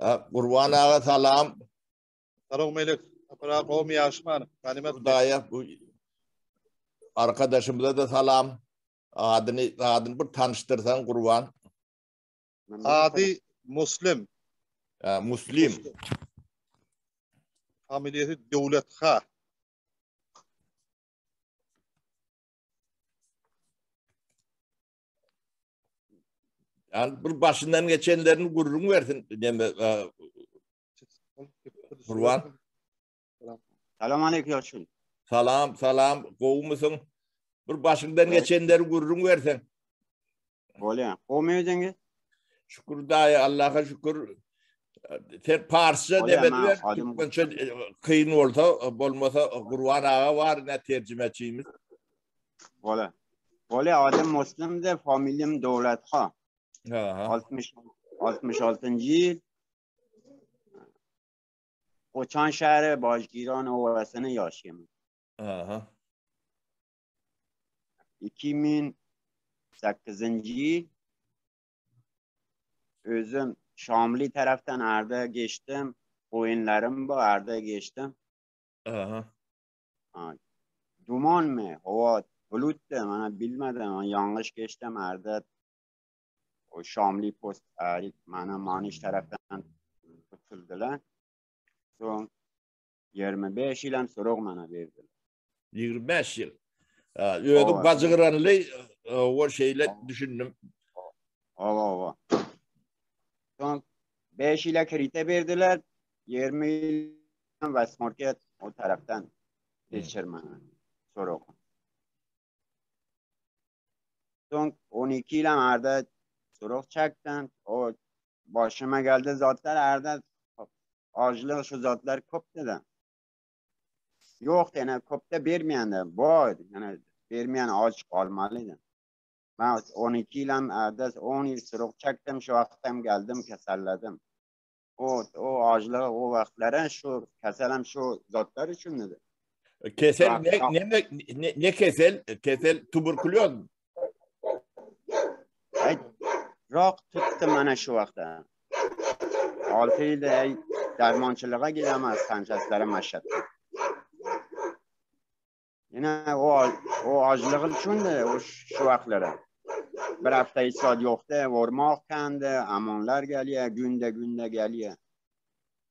Gurban aga salam. Salam Melek. Sapar gowmy ýagşyman? Ganymat. Daýa bu arkadaşymyza da salam. Adyny adyny bir tanyşdyrsaň Gurban. Ady Muslim. Ha, Muslim. Familiýasy Döwletha. Yani bir başyndan geçenlerini gürrüň bersin. Neme, e, Gurban. Salam aleyküm ýolşun. Salam, salam. Gowumysyň? Bir başyňdan geçenleri gürrüň berseň. Bolýar. Gowmy özüňiz? Şükür daýy, Allaha şükür. Sen parsça demedi ber, türkmençe e, kyn bolsa, bolmasa Gurban aga bar, ne terjimeçimiz. Bola. Bola adym Muslimdi, familiýam Döwletha. Aha. 60 66-njy ýyl. Goçan şäheri Bajgiran obasyny ýaşaýan. Aha. 2008-nji ýyl özüm Şamly tarapdan Arda geçdim. Goýunlarym bar, Arda geçdim. Aha. Ha, Dumanmy? Howa bulutdy, mana bilmedim. Ýalňyş geçdim Arda. O Şamly post arik mana Maniş tarapdan tutuldylar. Soň 25 ýylam sorag mana berdiler. 25 ýyl. Özüň bajygyranly o şeýle düşündim. Owa, owa. Soň 5 ýyla krite berdiler. 20 ýyl Westmarket o tarapdan geçirmana sorag. Soň 12 ýylam arda sorag çekdim. O başyma geldi zatlar arda ajlyk şu zatlar köpdi de. Ýok ýene köpde bermeýände bor ýene bermeýän aç galmalydy. Men 12 ýylam arda 10 ýyl sorag çekdim şu wagtam geldim keselledim. O o ajlygy o wagtlara şu keselem şu zatlar üçin Kesel ne ne ne, ne kesel? Kesel tuberkulyoz. Ay, rak tutdy mana şu wagtda. 6 ýylda dermançylyga gidemez sançaslara maşatda. Ýene o o ajlygy üçin de o şu wagtlara. Bir hafta hiç zat ýokdy, ormak kändi, amonlar gelýär, günde günde gelýär.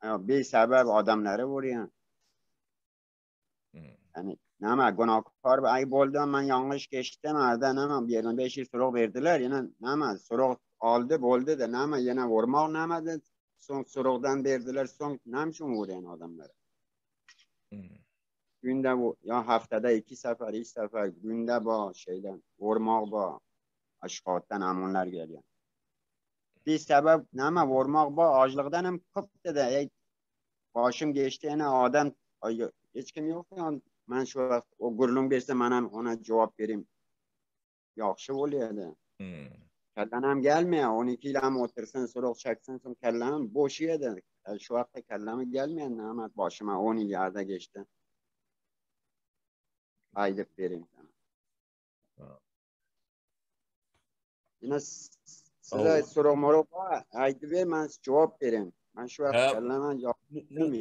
Bir sebäp adamlary vurýar. Hmm. Yani näme günahkar ay boldy men ýalňyş geçdim arda näme 25 ýyl sorag berdiler ýene näme sorag aldy boldy da näme ýene vurmak näme de soň soragdan berdiler soň näme üçin vurýan adamlar. Hmm. Günde bu ya haftada iki sefer, üç sefer günde ba şeyden vurmak ba. Aşgabatdan amonlar gelýär. Bir sebep näme vurmak ba açlykdan hem köpde de ey, başym geçdi ene adam hiç kim yok ya men şu wagt o gürrüň berse men hem ona jogap bereyim. Ýagşy bolýar-da. Hmm. Kelläm gelmeýär. 12 ýylam otursyn, sorag çeksin, soň kelläm boşaýar-da. Şu wagtda kelläme gelmeýär, näme başyma 10 ýyl ýarda geçdi. Aýdyp bereyim sana. Ýene size sorag morag bar, aýdyp ber, men jogap bereyim. Men şu wagt kelläme ýok.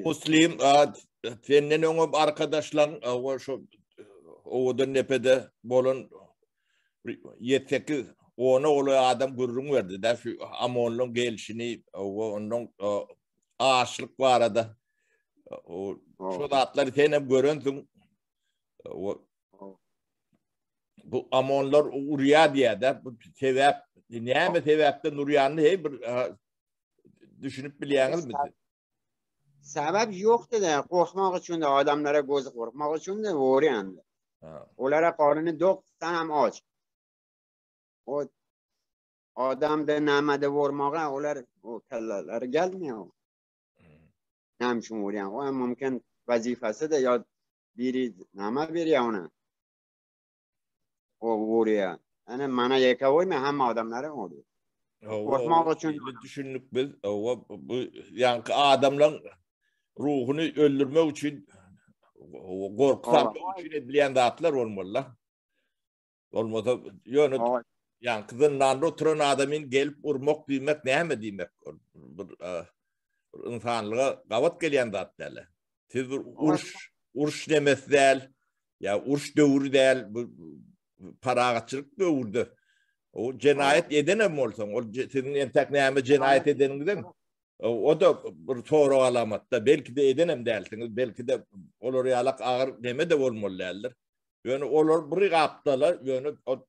Muslim, senden öňem arkadaşlaň, o şu owadan depede bolan ýedi-sekiz, ona golaý adam gürrüň berdi da şu OMON-laň gelşini, ondan açlyk barada. Şu zatlary sen hem görensiň. Bu OMON-lar urýar diýýär-de, bu sebäp näme sebäpden urýanyny heý bir düşünip bilýäňizmi siz? Sebäp ýokdy-da, gorkmak üçin-de, adamlara gözi gorkmak üçin-de urýandy. Olara garny dok, sen hem aç. O adamda nämede urmaga olar o kelleleri gelmiýär. Näme üçin urýan? O hem mümkin wazifesi-de ýa biri näme berýär ona? O urýar. Ene mana ýeke goýma, hemme adamlara urýar. Gorkmak üçin düşündik biz. O bu ýaňky adamlaryň ruhuny öldürmek üçin gorky salmak üçin edilýän zatlar bolmaly. Bolmasa ýöne ýaňky zyndanda oturan adamyny gelip urmak diýmek näme diýmek? Bir. Bir ynsanlyga gabat gelýän zat däl. Siz bir uruş, uruş nemesi däl, ýa uruş döwri däl, bu parahatçylyk döwürde. O jenaýat edenem bolsaň, ol siziň entek näme jenaýat edeniňizem o-da bir sorag alamatda. Belki-de edenem dälsiňiz, belki-de olar ýalak agyr neme-de bolmaly däldir. Ýöne olar bir gapdala, ýöne o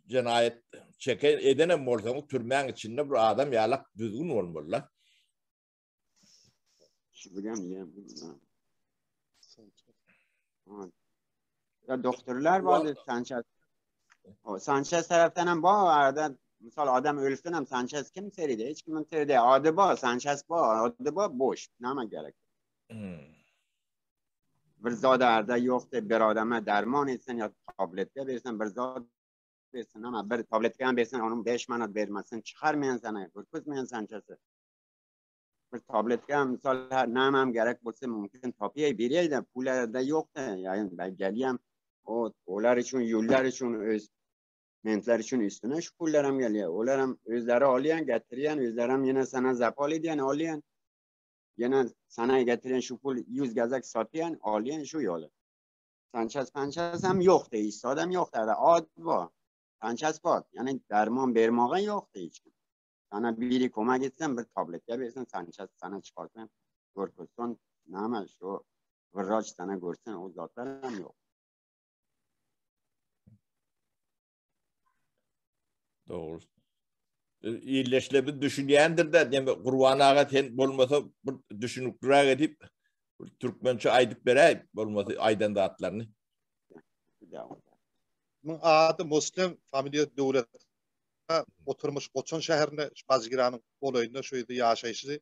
jenaýat çeken edenem bolsaňyz türmäň içinde bir adam ýalak düzgün bolmaly-da. Ya doktorlar bardy Sanchez. O Sanchez tarafdan hem bar arada misal adam ölsün hem Sanchez kim seride? Hiç kimin seride. Ady bar, Sanchez bar, ady bar boş. Näme gerek? Hmm. Bir zat arada ýokdy, bir adama derman etsin ya tabletka bersin, bir zat bersin ama bir tabletka hem bersin, onun 5 manat bermesin, çıkarmayan sana, görkezmeyen Sanchez'i. Bir tabletka misal näme hem gerek bolsa mümkin tapýar, berýär-de, pul-da ýokdy. Ýagny ben gelýän o olar üçin, ýollar üçin öz mentler üçin üstüne şu pullar hem gelýär. Olar hem özleri alýan, getirýän, özleri hem ýene sana zapal edýän, alýan. Ýene sana getirýän şu pul 100 gezek satýan, alýan şu ýoly. Sanchez Panchez hem ýokdy, hiç adam ýokdy. Ad bar. Sanchez bar. Ýagny derman bermäge ýokdy hiç kim. Sana biri kömek etsin, bir tabletka bersin, Sanchez sana çıkarsın, görkezsin, näme şu wraç sana görsün, o zatlar hem ýok. Dogry. Illeşle bir düşünýändir de, näme Gurban aga sen bolmasa bir düşünikliräk edip bir türkmençe aýdyp beräý, bolmasa aýdan zatlaryny. Muň ady Muslim, familiýasy Döwlet. Oturmyş Goçan şäherinde, şu Bajgiranyň golaýynda şu ýerde ýaşaýşy.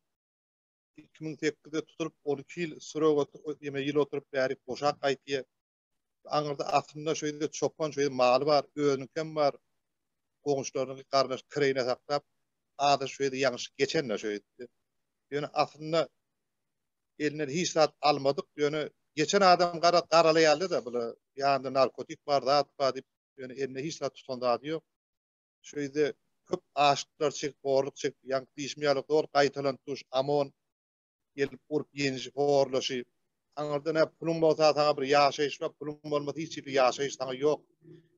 2008-de tutulyp, 12 ýyl sürek ýeme ýyl oturyp bäri boşap gaýtýar. Aňyrda aslynda şu ýerde çopan, şu ýerde maly bar, özüniňkem bar. Goňşularynyň garyndaş kireýine saklap, ady şu ýerde ýalňyş geçen-de şu ýerde. Ýöne aslynda elinden hiç zat almadyk, ýöne geçen adam gara garalaýarlar-da bular ýanynda narkotik bar, zat bar diýip, ýöne elinde hiç zat tutan zady ýok. Şu ýerde köp açlyklar çekip, horluk çekip, ýaňky diýşim ýaly zor gaýtalanyp duş, OMON gelip urup ýenjip horlaşy. Aňyrda nä puluň bolsa saňa bir ýaşaýyş bar, puluň bolmasa hiç hili ýaşaýyş saňa ýok.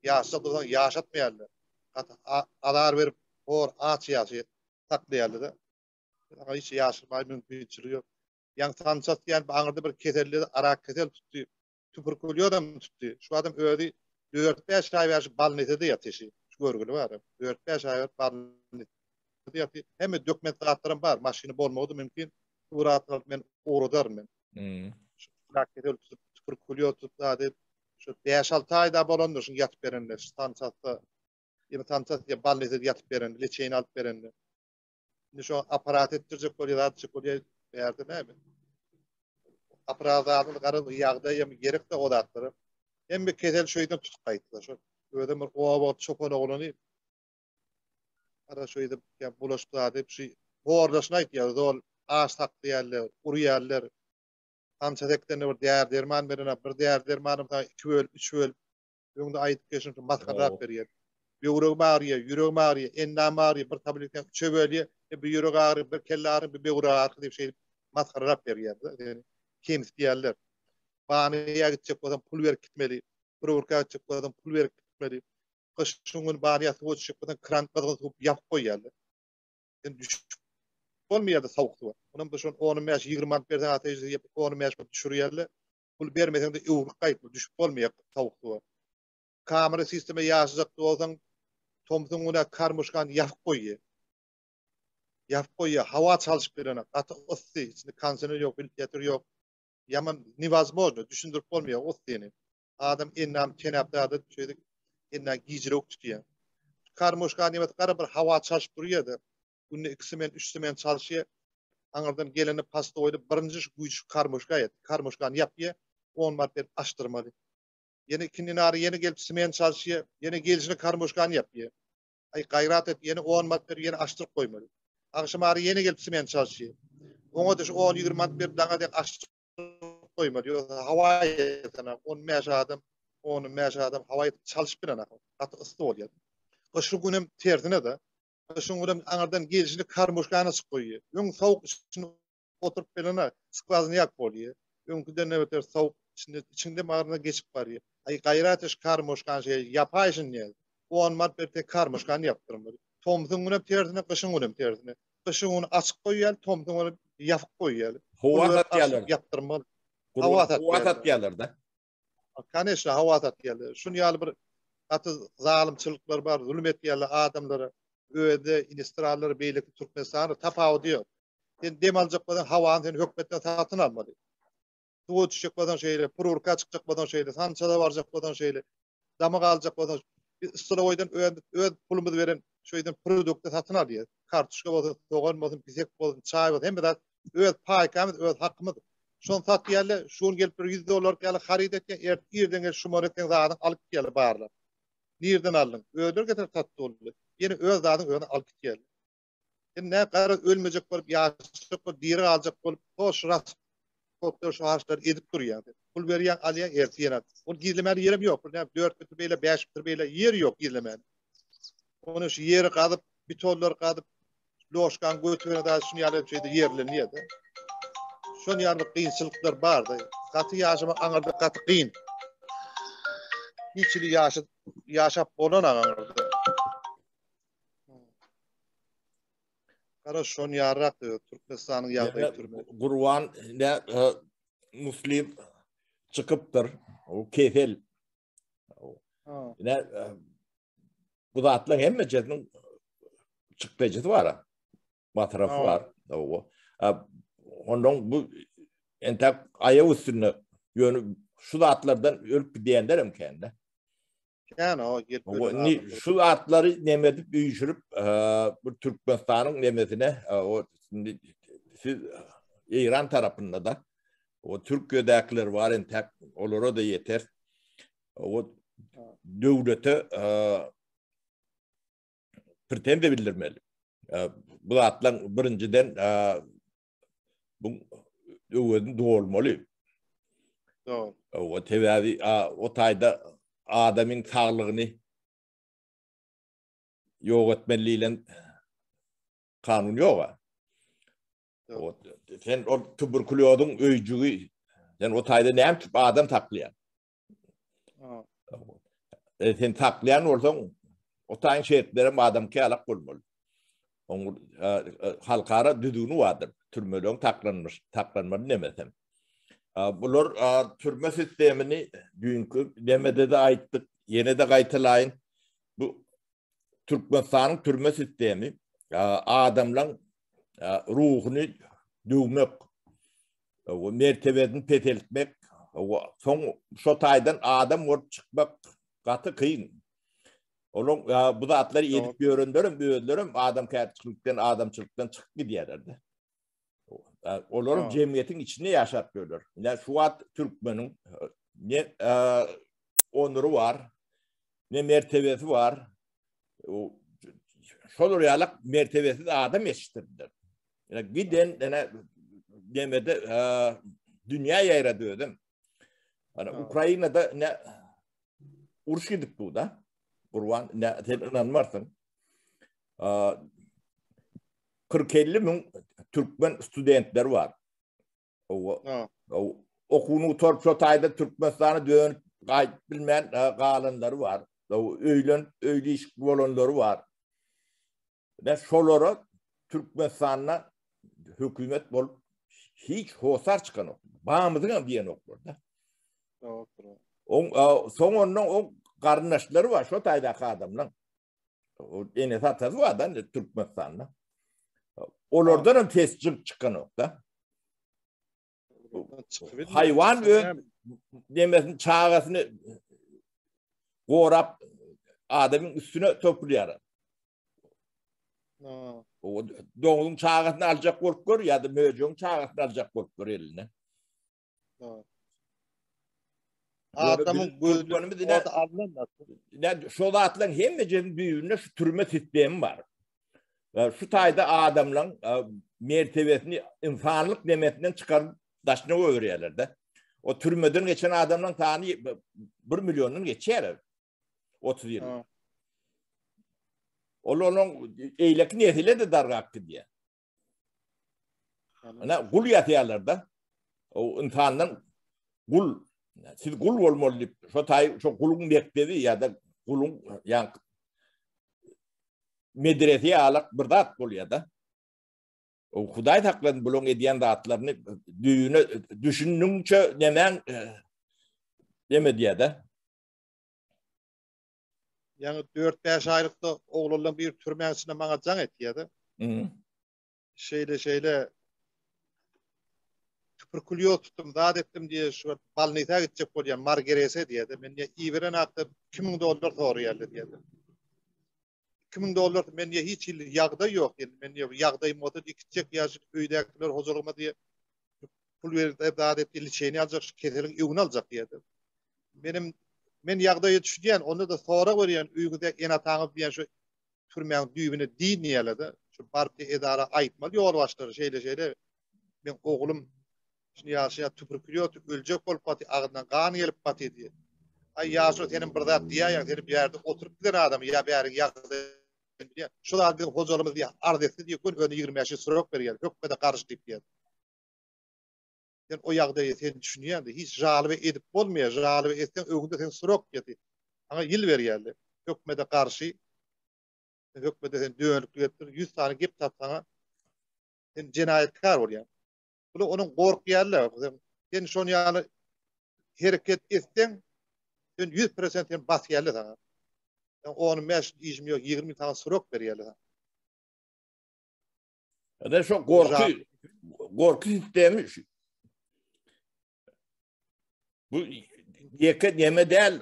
Ýaşjak bolsaň ýaşatmaýarlar. Gaty azar berip hor aç ýaşaýar saklaýarlar-da. Saňa hiç ýaşamaga mümkinçilik ýok. Ýaňy sanças diýen aňyrda bir keselli arak kesel tutdy. Tuberkulýozam tutdy. Şu adam özi dört-bäş aý bäri şu balnisada ýatyr şu. Şu görgüli bar. Dört-bäş aý bäri balnisada ýatyr. Hemme dokument zatlaram bar. Maşyny bolmagy-da mümkin. Suratny alyp men ugradaryn men. Şu arak kesel tutup, tuberkulýoz tutup zady şu bäş-alty aý da bolandyr şuň ýatyp berende. Şu sançasda, ýa sanças ýa balnisada ýatyp berende, leçeýini alyp berende. Indi şo aparat etdirjek bolýar, zat etjek bolýar, bärde näme? Aparat zadyny garaz ýagdaý hem gerek-de o zatlara. Hemme kesel şu ýerden tutup gaýtdylar. Şo özem bir oba çopan oglany ara şu ýerde ýa bulaşyp zat edip şu horlaşyny aýtýar, zol aç saklaýarlar, urýarlar. Ança sekden bir däri-derman berene, bir däri-dermany saňa iki bölüp, üç bölüp Öňde aýdyp geçdim, şu masgaralap berýär. Böwregim agyrýar, ýüregim agyrýar, endamym agyrýar, bir tabletkany üçe bölýär, e, bir ýürek agyry, bir kelle agyry, bir böwrek agyry diýip şeýdip masgaralap berýär-de, seni kemsitýärler. Banyýa gitjek bolsaň pul berip gitmeli, proworka gitjek bolsaň pul berip gitmeli. Gyşyň güni banyýa suwa düşjek bolsaň kran gyzgyn suw ýapyp goýýarlar. Sen düşüp bolmaýar-da sowuk suwa. Onam bir şol on bäş, 20 manat berseň ateşi ýapyp 15 manat düşürýärler. Pul bermeseň-de öwrülip gaýtma, düşüp bolmaýar sowuk suwa. Kamera sistema ýaşajak bolsaň, tomsuň güni karmuşkany ýapyp goýýar. Ýapyp goýýar, hawa çalşyp berenok, gaty yssy, içinde kondisioner ýok, wentilýator ýok. Ýaman newozmojno, düşündirip bolmaýar o yssyny. Adam endamy tenäp zada şeýdip endam gijirewük tutýar. Karmuşka nemesi gara bir hawa çalşyp durýar-da. Günde iki smen, üç smen çalyşýar. Aňyrdan gelende postoýda birinji şu güýç karmuşka ýet. Karmuşkany ýapýar, on manat berip açdyrmaly. Ýene ikindi nary ýene gelip smen çalyşýar, ýene gelşine karmuşkany ýapýar. Aý gaýrat et, ýene on manat berip ýene açdyryp goýmaly. Agşam ary ýene gelip smen çalyşýar. Oňa-da şu on-ýigrimi manat berip daňa dek açdyryp goýmaly. Ýogsa hawa ýetene 15 adam, 15 adam hawa ýetip çalyşyp bilenok. Gaty yssy bolýar. Gyşky günem tersine-de. Gyşyň günem aňyrdan gelşine karmuşkany açyp goýýar. Öň sowuk içini. oturyp bilenok. Skwaznýak bolýar. Öňküden ne beter sowuk içinde içiňde bagryna geçip barýar. Aý gaýrat eş karmoşkany şeýle ýapaýşyn diýýär. On manat berip tek karmoşkany ýapdyrmaly. Tomsuň günem tersine, gyşyň günem tersine. Gyşyň güni açyk goýýar, tomsuň güni ýapyk goýýar. Howa satýarlar. Ýapdyrmaly. Howa satýarlar. Howa satýarlar-da. Koneçne hawa satýarlar. Şun ýaly bir gaty zalymçylyklar bar, zulum etýärler adamlara. Öýde instrallar beýleki Türkmenistanda tapawudy ýok. Sen dem aljak bolsaň hawany sen hökümetden satyn almaly. Suwa düşjek bolsaň şeýle, pururka çykjak bolsaň şeýle, sançada barjak bolsaň şeýle, dama galjak bolsaň biz stolowoýdan öz, öz pulumyz beren şu ýerden produkty satyn alýarys. Kartuşka bolsun, sogan bolsun, pisek bolsun, çaý bolsun, hemme zat öz paýkamyz, öz hakymyz. Şony satýarlar, şu gün gelip bir 100 dollarlyk ýaly haryt etýär, ert irden gelip şu manat seň zadyňy alyp gitýärler barlap. Nirden aldyň? Özleri getirip satdy boldy. Ýene öz zadyňy özüne alyp gitýärler. Sen nä gara ölmejek bolup, ýaşajak bolup, diri galjak bolup, hoş rashodlar şu harçlary edip durýaň sen. Pul berýäň, alýaň, ertir ýene. Ony gizlemäne ýerem ýok. Bir näme 4 metr beýle, 5 metr beýle ýer ýok gizlemäne. Ony şu ýeri gazyp, betonlary gazyp, loşkany götürene da şuny ýaly şeýde ýerlenýär-de. Şon ýaly bir kynçylyklar bardy. Gaty ýaşamak aňyrda gaty kyn. Hiç hili ýaşa ýaşap bolan aňyrda. Gara şon ýarrak diýip Türkmenistanyň ýagdaýy türme. Gurban ne muslim çykypdyr. O kesel. Ne bu zatlaryň hemmesiniň çykdajysy bar. Masrafy bar. Ondan bu entek aýak üstünde ýöne şu zatlardan ölüp gidýänler hem kände. Kän o gelip Indi şu zatlary neme edip üýşürip bu Türkmenistanyň nemesine o indi siz Eýran tarapynda da o Türkiýedäkiler bar entek olara da ýeter. O döwlete pretenziýa bildirmeli. Bu zatlaryň birinjiden bu öwezini dolmaly. Dogry. O sebäbi o taýda adamyň saglygyny ýok etmeli diýlen kanun ýok. O sen o tuberkulýozyň öýjügi sen o taýda näme üçin adam saklaýaň? E, sen saklaýan bolsaň, o taýyň şertleri adam kälak bolmaly. Oň e, e, halkara düzgüni bardyr. Türmeleriň saklanmyş, saklanmaly nemesem. Bular türme sistemini düýnki nemede de aýtdyk, ýene de gaýtalaýyn. Bu Türkmenistanyň türme sistemi adamlaryň ruhuny döwmek, mertebesini peseltmek, soň şo taýdan adam bolup çykmak gaty kyn. Onuň bu zatlary edip ýörenlerem özlerem adamkärçilikden, adamçylykdan çykyp gidýärler-de. Olaryň jemgyýetiň içinde ýaşap ýörler. Ine şu wagt türkmeniň ne onury bar, ne mertebesi bar. Şolar ýaly mertebesiz adam ýetişdirdiler. Ine giden ine demede dünýä ýaýrady özem. Ana Ukrainada ne uruş gidip bu da. Gurban ne sen ynanmarsyň. 40-50 müň türkmen studentleri bar. Okuwyny gutaryp şo taýda Türkmenistana dönüp gaýdyp bilmän galanlary bar. Öýlenip öýli işikli bolanlary bar. Ve şolara Türkmenistanda hökümet bolup hiç hosar çykanok. Bamyzyň hem diýenoklar da. Oň soň ondan o garyndaşlary bar şo taýdaky adamlaň. O enesi atasy bar da Türkmenistanda. Olardan hem ses çykanok da. Hayvan öz demesini çagasyny gorap adamyň üstüne topulýar. O doňuň çagasyny aljak bolup gör ýa-da möjegiň çagasyny aljak bolup gör eline. Adamyň gözlerimiz ine ine şo zatlaryň hemmesiniň düýbünde şu türme sistemi bar. Şu taýda adamlaryň mertebesini insanlyk nemesinden çykaryp daşyna goýberýärler-de. O türmeden geçen adamlaryň sany 1 milliondan geçýär. 30 ýyl. Ol onuň eýleki nesile de dargap gidýär. Ana gul ýasýarlar-da. O insandan gul siz gul bolmaly diýip, şo taý şo guluň mekdebi ýa-da guluň ýa medresi ýalak bir zat bolýar-da. O Hudaý saklasyn bulaň edýän zatlaryny düýbüne düşündiňçe nemäň neme diýýär-de. Ýaňy 4-5 aýlykda oglanlaryň biri türmäň içinde maňa jaň etýär-de. Şeýle-şeýle tuberkulýoz tutdum, zat etdim diýe, şu wagt bolnisa gitjek bolýan, Margerese diýýär-de. Men diýe iberen hakda 2000 dollar soraýarlar diýýär-de. 2000 dollar men diýe hiç hili ýagdaý ýok diýen. Men diýe ýagdaýym bolsa diýe gitjek ýa şu öýdäkiler hojalygyma diýe pul berip zat et diýe liçeniýe aljak şu keseliň öňüni aljak diýýär. Menem men ýagdaýa düşünýän, onda-da sorag berýän öýüňizde ene-ataňyz diýen şu türmäň düýbüne din diýýärler-de. Şu baryp diýe edara aýtmaly ýolbaşçylara şeýle-şeýle meň oglum Şuny ýaşaýar tuberkulýoz öljek bolup baty agzyndan gan gelip baty diýýär. Aý ýaşuly senem bir zat diýäýeň seni bärde oturyp giden adamy ýa bäriň ýagdaýyny bilýän. Şu zady biziň hojalygymyz diýýär arz etse diýýär göni özüne 25 ýyl srok berýär hökmede garşy diýip diýýär. Sen o ýagdaýa sen düşünýäň diýýär hiç žalba edip bolmaýar žalba etseň öňünde sen srok diýýär. Saňa ýyl berýärler hökmede garşy hökmede sen dönüklik etdiň 100 sany gep tapsaňa sen jenaýatkar bolýaň. Bular onuň gorkýarlar. Sen şon ýaly hereket etseň, sen 100% sen basýarlar saňa. Sen 15 işim ýok, 20 saňa srok berýärler saňa. Ene şo gorky, gorky sistemi şu. Bu ýeke neme däl,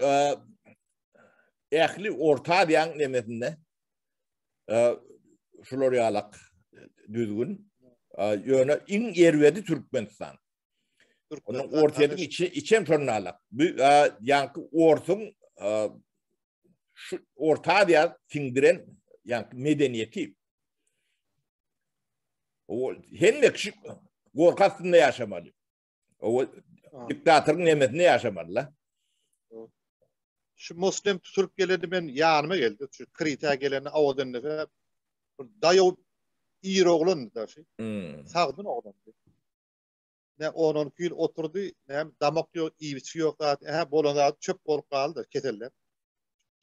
ähli Orta Aziýanyň nemesinde şular ýalak düzgün. Ýöne iň erbedi Türkmenistan. Onuň Ortaýyň içi içem şonalak. Bu ýaňky orsuň şu Orta Aziýa siňdiren ýaňky medeniýeti. O hemme kişi gorky astynda ýaşamaly. O diktatoryň nemesinde ýaşamaly-la. Şu Muslim tutulyp gelende men ýanyma geldi. Şu Krite gelende awadan nefes bir daýaw ir oglandy da şu. Hmm. Sagdyn oglandy. Ne 10-12 ýyl oturdy, näme damak ýok, iýip-içgi ýok zat, ähä bolan zat çöp bolup galdy, keseller.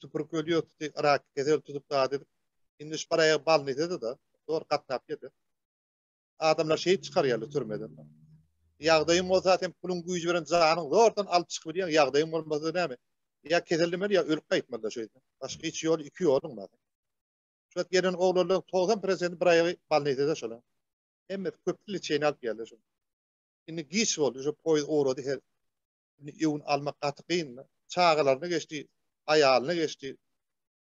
Tuberkulýoz tutdy, rak kesel tutup zat edip. Indi şu bir aýagy balnisada da, zor gatnap ýedi. Adamlar şeýdip çykarýarlar türmeden. Ýagdaýyň bolsa sen puluň güýji bilen janyň zordan alyp çykyp bilýäň, ýagdaýyň bolmasa näme? Ýa kesellemeli ýa ölüp gaýtmaly şeýdip. Başga hiç ýol, iki ýoluň bar. Şu wagt gelen oglanlaryň 90 prosenti bir aýagy bolnisada şolar. Hemmesi köpli liçeniýe alyp geldi şol. Indi giç boldy, şu poýuz ugrady her. Indi öwün almak gaty kyn. Çagalaryna geçdi, aýalyna geçdi.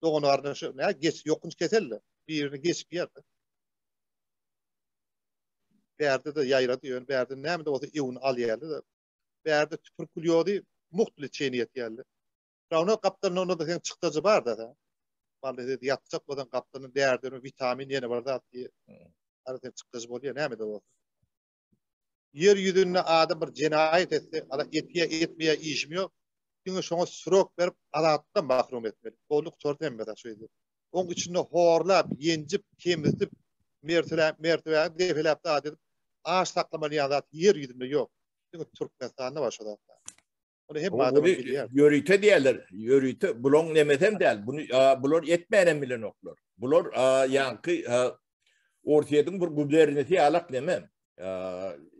Dogan garyndaşy nä geç ýokunç kesel-de birini geçip ýerde. Bärde-de ýaýrady, ýöne bärde näme-de bolsa öwün alýardy-da. Bärde tüpürkülýody mugt liçeniýe etýärler. Rawna gapdalynda onda-da seň çykdajy bar-da sen. Bally siz ýatjak bolsaň gapdalynda däri-derman, witamin ýene bir zat diýe. Ara sen çykdajy bolýar näme-de bolsa. Ýer ýüzünde adam bir jenaýat etse, ala etýä etmeýä işim ýok. Diňe şoňa srok berip azatlykdan mahrum etmeli. Boldy gutardy hemme zat şeýdip. Oň içinde horlap, ýenjip, kemsidip, merteläp, mertebäňi depeläp zat edip aç saklamaly ýaly zat ýer ýüzünde ýok. Diňe Türkmenistanda bar şo zatlar. Ony hemme adam bilýär. Ýörite diýerler. Ýörite bulaň nemesem däl. Bunu bular etmänem bilenoklar. Bular ýaňky Orsýetiň bir gubernisi ýalak neme?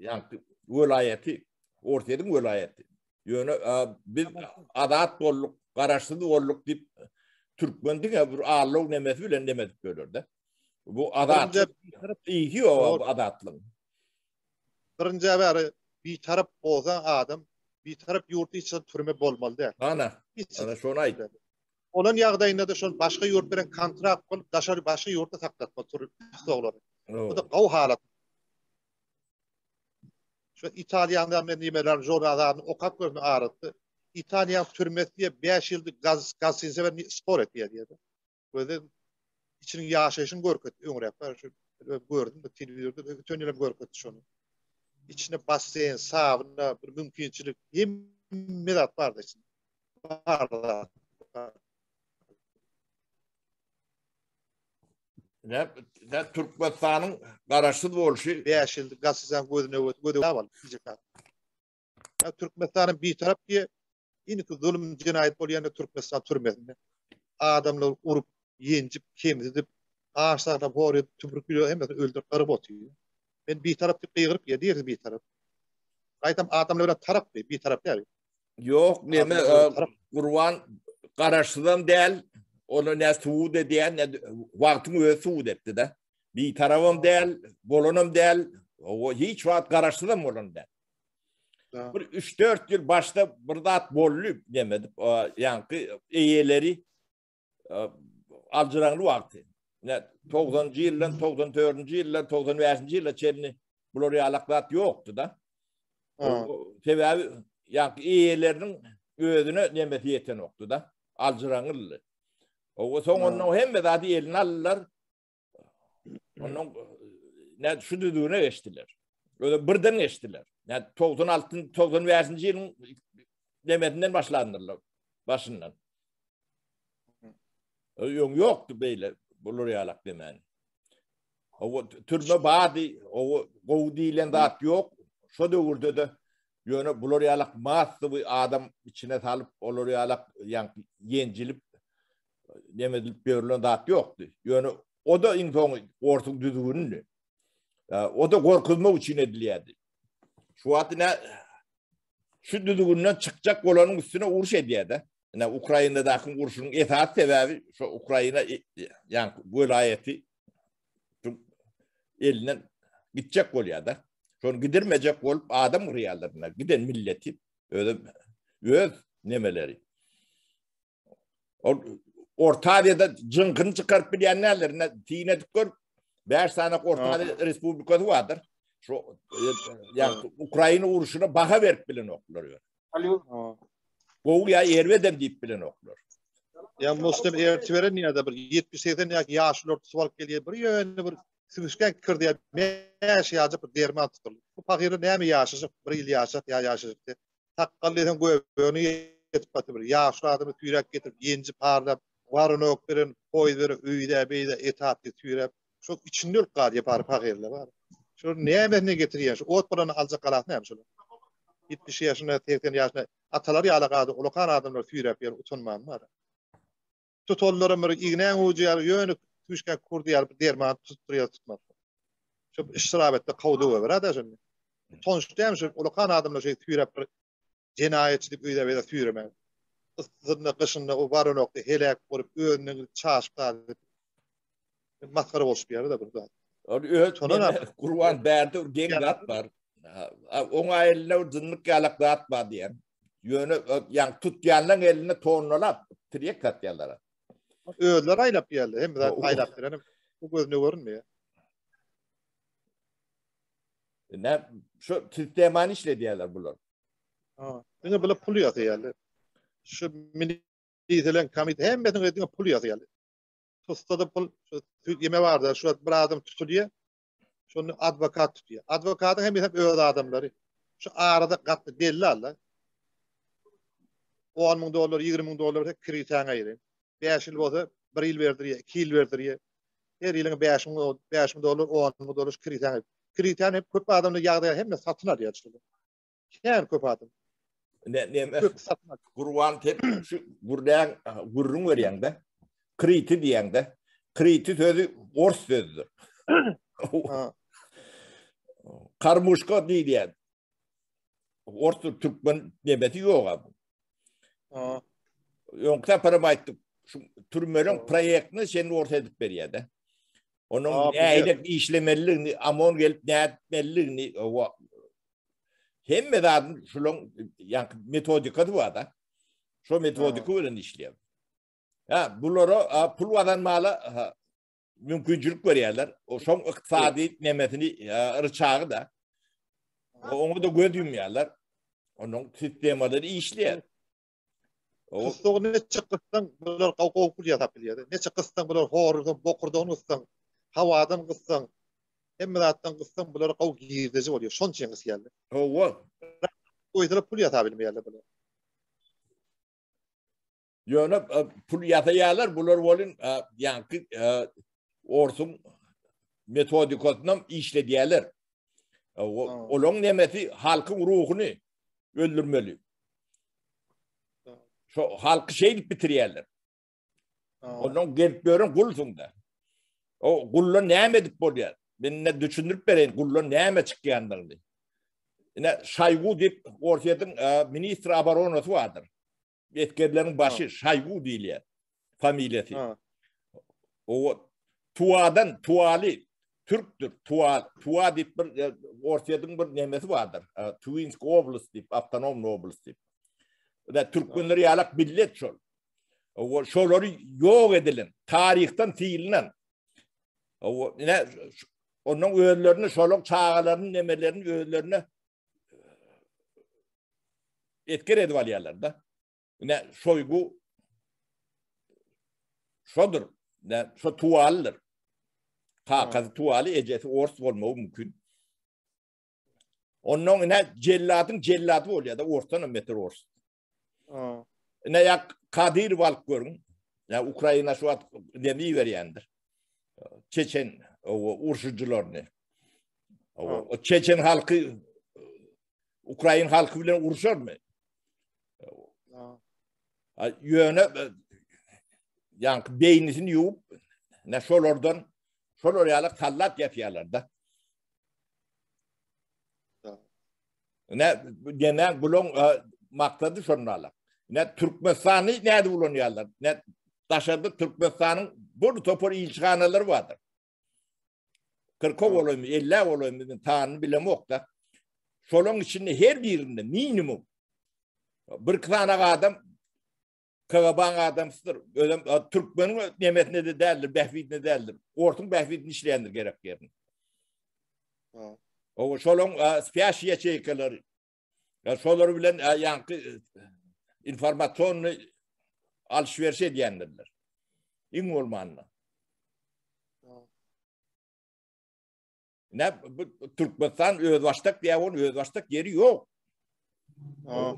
Ýaňky welaýaty, Orsýetiň welaýaty. Ýöne biz azat bolduk, garaşsyz bolduk diýip türkmen diňe bir allow nemesi bilen neme edip ýörler-de. Bu azatlyk ýok bu azatlygyň. Birinji bäri bitarap bolsa adam, bitarap ýurtda hiç haçan türme bolmaly däl. Ana, ana şony aýt. Bolan ýagdaýynda-da şol başga ýurt bilen kontrakt bolup daşary başga ýurtda saklatmaly tür tussaglary. Bu da gowy halat. Şu Italiýanyň men nimeler žurnalaryny okap gördüm arasy. Italiýanyň türmesi diýe 5 ýyldyk gaz gaz bilen spor etýär diýdi. Göze içiniň ýaşaýşyny görkezdi öňräk bar şu gördüm de telewizorda öten ýylam görkezdi şony. Içinde basseýn, sauna, bir mümkinçilik hemme zat bardy içinde. Bar zat. Ne, ne Türkmenistanyň garaşsyz bolşy 5 ýyl gaçyjan gözüne göz göze al. Ya Türkmenistanyň bitarap diye indiki zulum jenaýat bolýanda Türkmenistan türmesinde adamlar urup, ýenjip, kemsidip, aç saklap, hor edip, tüpürip hemmesini öldürip gyryp otyr. Men bitarap diýip gygyryp ýa diýersiz bitarap. Gaýtam adamlar bilen tarap diýip, bitarap däl. Ýok, neme Gurban garaşsyzam däl, ony ne subut edýän, ne wagtyň özi subut etdi-de. Bitarabam däl, bolanam däl, o hiç wagt garaşsyzam bolan däl. Bir 3-4 ýyl başda bir zat boldy, neme edip, ýaňky eýeleri aljyraňly wagty. Ne 90-njy ýyldan 94-nji ýyldan 95-nji ýyla çenli bular ýalak zat ýokdy-da. Sebäbi ýaňky eýeleriniň özüne nemesi ýetenokdy-da. Aljyraňlydy. O soň ondan hemme zady eline aldylar. Ondan ne şu düzgüne geçdiler. Öyle birden geçdiler. Yani 96 95-nji ýylyň demesinden başlandyrlar başyndan. Öň ýokdy beýle bular ýalak demän. O türme bardy, o gowy diýlen zat ýok. Şo döwürde de ýöne bular ýalak massowy adam içine salyp, olar ýalak ýaňky ýenjilip neme edilip ýörülen zat ýokdy. Ýöne o da iň soňy orsuň düzgünini. O da gorkuzmak üçin edilýärdi. Şu wagt ine şu düzgünden çykjak bolanyň üstüne uruş edýär-de. Ine Ukrainadaky urşuň esasy sebäbi şu Ukraina e, ýa welaýaty elinden gitjek bolýar-da. Şony gidirmejek bolup adam gyrýarlar. Giden milleti öz öz nemeleri. Ol Orta Aziýada jyňkyny çykaryp bilýän nälerine syn edip gör. 5 sany Orta Aziýa respublikasy bardyr. Şu ýa Ukraina urşuna baha berip bilenoklar ýöne. Alo. Gowy ýa erbedem diýip bilenoklar. Ýa Muslim erti beren ýa-da bir 70-80 ýa ýaşular tutup alyp gelýär. Bir ýöne bir sübüşgen kirdi ýa 5 ýaşyp bir derman tutuldy. Bu pahyr näme ýaşajak, bir ýyl ýaşak ýa ýaşajak. Sakgal diýseň göbegini ýetip batyr bir ýaşuly adamy süýräp getirip ýenjip harlap waronok beren poýuz beren öýdä beýdä etap diýip süýräp şol içinde ölüp galýar bary pahyrlar bar. Şol nämesine getirýän şu ot bolany aljak galasy näme şol. 70 ýaşynda 80 ýaşynda atalar ýaly gady ulakan adamlar süýräp ýör utanman bar. Tutanlaram bir ignäň ujy ýaly ýöne tüşkä kurdy ýaly bir derman tutdurýar tutmaz. Şu iştirabetde kowdy we bir şonda. Utanç dämi şu ulakan adamlar şeý süýräp bir jenaýatçy diýip öýde beýle süýremän. Yssysynda, gyşynda o baronokda heläk bolup özünden gidip çaşyp galyp masgara bolşup ýaly-da bir zat. Ol öz Gurban bärde bir geň zat bar. Oňa elinde bir jynlyk ýalak zat bar diýen. Ýöne ýa tutýanlaryň elinde tonnalap tirýek satýarlar. Özleri aýlap ýerler, hemme zat aýlap berenem bu gözüne görünmeýär. Ne şu sistemany işledýärler bular. Ha, diňe bular pul ýasaýarlar. Şu miliselen komit hemmesiniň diňe pul ýasaýarlar. Tutsa-da pul, şu ýeme barda, şu bir adam tutulýar. Şony adwokat tutýar. Adwokatyň hem hem öz adamlary. Şu arada gatly belli alla. 10 müň dollar, 20 müň dollar berse kritäň aýry. 5 ýyl bolsa 1 ýyl berdirýär, 2 ýyl berdirýär. Her ýylyň 5 müň, 5 müň dollar, 10 müň dollar kritäň. Kritäň hep köp adamlar ýagdaýa hemme satyn alýar şuny. Kän köp adam. Ne ne köp satyn alýar. Gurban tep şu gürrüň gürrüň berýäňde. Kriti diýäňde. Kriti sözi ors sözüdir. Karmuşka diýilýär. Ors türkmen nemesi ýok abi. Öňki saparam aýtdyk. Şu türmeleň proýektini sen ors edip berýär-de. Onuň nähili işlemeliligini, amon gelip nätmeliligini, hemme zadyň şulaň ýaňky metodikasy bar-da. Şo metodika bilen işleýär. Ha, bulara pul gazanmaga mümkinçilik berýärler. O şoň ykdysady nemesini ryçagy da. Oňa da göz ýumýarlar. Onuň sistemalary işleýär. Tussagy neçe gyssaň bular gowy pul ýasap bilýär. Neçe gyssaň bular horlusaň, bokurdagyny gyssaň, hawadan gyssaň, hemme zatdan gyssaň bulara gowy girdeji bolýar. Şonuň üçin gysýarlar. Hawa. Goýsalar pul ýasap bilmeýärler bular. Ýöne pul ýasaýarlar, bular welin ýaňky. Orsuň metodikasynam işledýärler. Olaň nemesi halkyň ruhuny öldürmeli. Şo halky şeýdip bitirýärler. Ondan gelip ýören gulsuň-da. O guldan näme edip bolýar? Men ine düşündirip bereýin, guldan näme çykýandygyny. Ine Şaýgu diýip Orsýetiň e, ministr oboronasy bardyr. Esgerleriň başy Şaýgu diýilýär. Familiýasy. O Tuwadan, Tuwaly türkdür. Tuwa, Tuwa diýip bir e, Orsýetiň bir nemesi bardyr. E, Tuwinsk oblast diýip, awtonomny oblast diýip. Ine türkmenler ýalak millet şol. O şolary ýok edilen, taryhdan silinen. O ine ondan özlerini şolaň çagalaryny nemelerini özlerine etker edip alýarlar da. Ine Şoýgu şodur. Ine şo tuwalydyr. Kakasy tuwaly, ejesi ors bolmagy mümkin. Ondan ine jelladyň jellady bolýar da, orsdan hem beter ors. Ine ýa Kadyrow alyp görüň. Ýa Ukraina şu wagt nemi berýändir. Çeçen urşujylaryny. O Çeçen halky Ukrain halky bilen urşarmy? Ýöne ýaňky beýnisini ýuwup, ne şolardan şolar ýaly sallat ýapýarlar da. Ne demek bulaň e, maksady şonda. Ne Türkmenistany näde ulanýarlar? Ne daşarda Türkmenistanyň bir topar ilçihanalary bardyr. 40 bolaýmy, 50 bolaýmy, men sanyny bilemok da. Şolaň içinde her birinde minimum bir iki sany adam KGB-nyň adamsydyr. Özem e, türkmeniň nemesine de däldir, bähbidine däldir. Orsuň bähbidini işleýändir gerek ýerine. O şolaň e, spýaş ýaçeýkalary. Ya şolar bilen e, ýaňky informasiýony alyş-beriş edýändirler. Iň bolmanda. Ne bu Türkmenistan özbaşdak diýä ol özbaşdak ýeri ýok.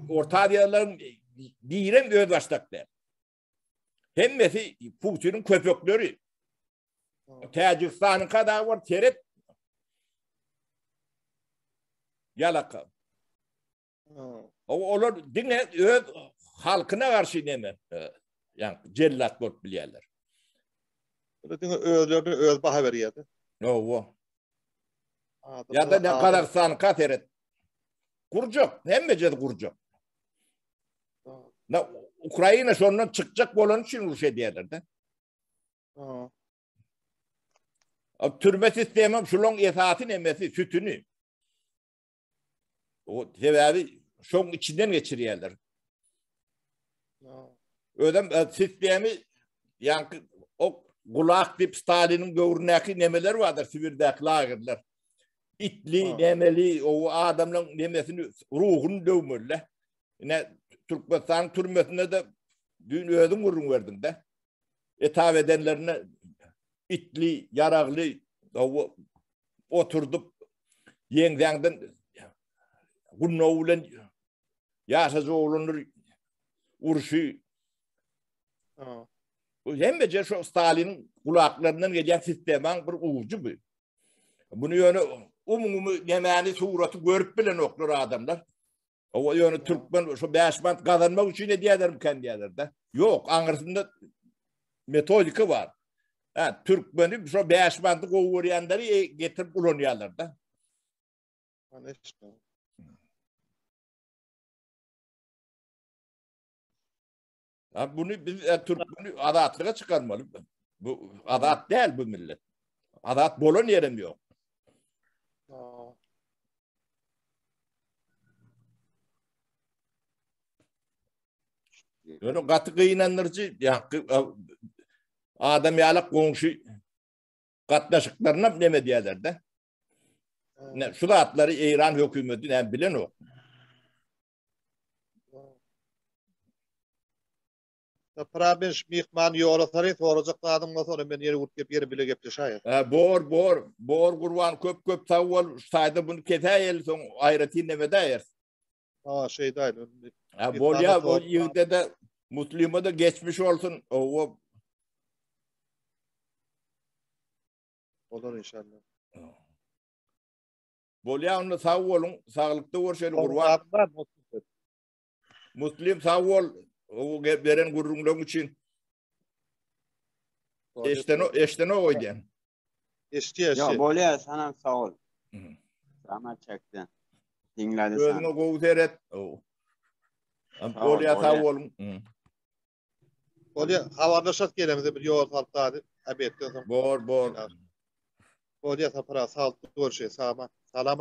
Orta Aziýalaryň birem özbaşdak däl. Hemmesi Putiniň köpekleri. Täjigistanyň kada var seret. Ýalaka. Olar diňe öz halkyna garşy neme, ýa jellat bolup bilýärler. Olar diňe özlerine öz baha berýärdi. Hawa. Ýa-da ne Gazagystanyňka seret. Gurjak, hemme ýer gurjak. Na Ukraina şondan çykjak bolany üçin uruş edýärler-de. Türme sistemi şulaň esasy nemesi, sütüni. O sebäbi şoň içinden geçirýärler. Özem e, sistemi ýaňky o gulak diýip Staliniň döwründäki nemeler bardyr, Sibirdäki lagerler. Itli, nemeli, o adamlaryň nemesini, ruhuny döwmeli. Ine Türkmenistanyň türmesinde de düýn özüň gürrüň berdiň-de. Etap edenlerine itli, ýaragly oturdyp ýeňsäňden gundagy bilen ýaşajy oglanlar urşy. Bu hemmeje şu Staliniň gulaklaryndan gelýän sistemaň bir ujy bu. Bunu ýöne umumy nemäni suraty görüp bilenoklar adamlar. O ýöne türkmen şu 5 manat gazanmak üçin edýärlermikä diýýärler-de. Ýok, aňyrsynda metodika bar. Ha, türkmeni şu 5 manaty gowy görýänleri e, getirip ulanýarlar-da. Ha, bunu biz e, türkmeni azatlyga çykarmaly. Bu azat däl bu millet. Azat bolan ýerem ýok. Ýöne gaty gynandyryjy, ýa-ki adam ýalak goňşy gatnaşyklaryna neme diýerler-de. Ne şu zatlary Eýran hökümeti näme bilenok. Prabeş myhman ýola sary sorajak zadyň bolsa ony men ýene gurt gep ýene bile gepleşäýer. Ha bor bor bor Gurban köp köp sag bol şu taýda bunu kesäýeli soň aýratyn neme däýeris. Ha şeýdäýeli. Ha bolýa bu ýigde de muslima da geçmiş bolsun. Owa. Bolar inşallah. Bolýar onda sag boluň, saglykda görşeli Gurban. Muslim sag bol, o beren gürrüňleň üçin. Eşdeno, eşdeno goýdýan. Eşitýär, Ýok, bolýar, sana sag bol. Zahmet çekdi. Diňledi sen. Özüňe gowy seret. Bolýar, sag boluň. Bolýar, habarlaşak gelemizde bir ýol salyp zady, obedden soň. Bor, bor. Bolýar, Sapar aga, sag bol, görüşeýin, salam. Salam.